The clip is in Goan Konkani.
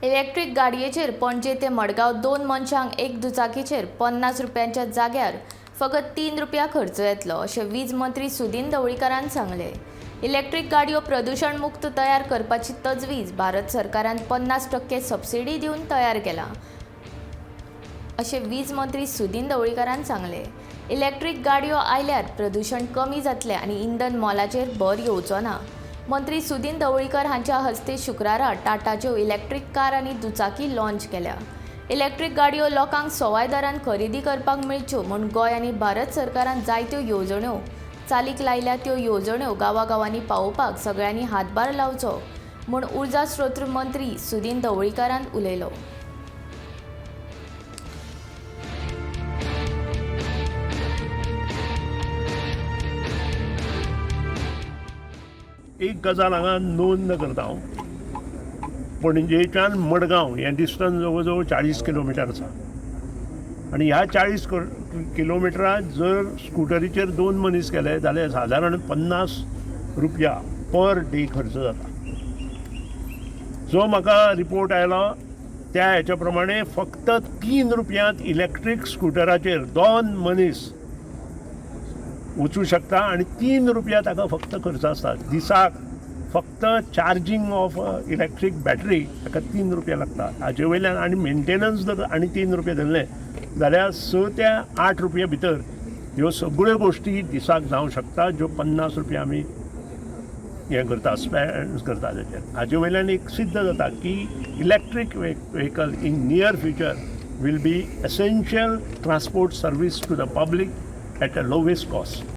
इलेक्ट्रीक गाडयेचेर पणजे ते मडगांव दोन मनशांक एक दुचाकीचेर 50 रुपयांच्या जाग्यार फकत 3 रुपया खर्च येतलो, अशें वीज मंत्री सुदिन ढवळीकारान सांगलें. इलेक्ट्रीक गाडयो प्रदुशण मुक्त तयार करपाची तजवीज भारत सरकारान 50% सबसिडी दिवन तयार केला, अशें वीज मंत्री सुदिन ढवळीकारान सांगलें. इलेक्ट्रीक गाडयो आयल्यार प्रदुशण कमी जातलें आनी इंधन मोलाचेर भर येवचो ना. मंत्री सुदिन ढवळीकर हांच्या हस्ते शुक्रारा टाटाच्यो इलेक्ट्रीक कार आनी दुचाकी लॉन्च केल्या. इलेक्ट्रीक गाडयो लोकांक सवाय दरान खरेदी करपाक मेळच्यो म्हूण गोंय आनी भारत सरकारान जायत्यो येवजण्यो चालीक लायल्या. त्यो येवजण्यो गांवागांवांनी पावोवपाक सगळ्यांनी हातभार लावचो म्हूण उर्जा स्रोत मंत्री सुदिन ढवळीकारान उलयलो. एक गजाल हांगा नोंद करता हांव. पणजेच्यान मडगांव हें डिस्टन्स जवळ जवळ 40 किलोमिटर आसा आनी ह्या 40 किलोमिटरां जर स्कुटरीचेर दोन मनीस गेले जाल्यार सादारण 50 रुपया पर डे खर्च जाता. जो म्हाका रिपोर्ट आयलो त्या हेच्या प्रमाणे फक्त 3 रुपयांत इलेक्ट्रीक स्कुटराचेर दोन मनीस वचूं शकता आनी 3 रुपया ताका फक्त खर्च आसता दिसाक. फक्त चार्जींग ऑफ इलेक्ट्रीक बॅटरी ताका 3 रुपया लागता. हाजे वयल्यान आनी मेंटेनन्स जर आनी 3 रुपया धरले जाल्यार 6 ते 8 रुपया भितर ह्यो सगळ्यो गोश्टी दिसाक जावंक शकता, ज्यो 50 रुपया आमी हें करता, स्पेंड करता तेचेर. हाजे वयल्यान एक सिद्ध जाता की electric vehicle in near future will be essential transport service to the public at a lowest cost.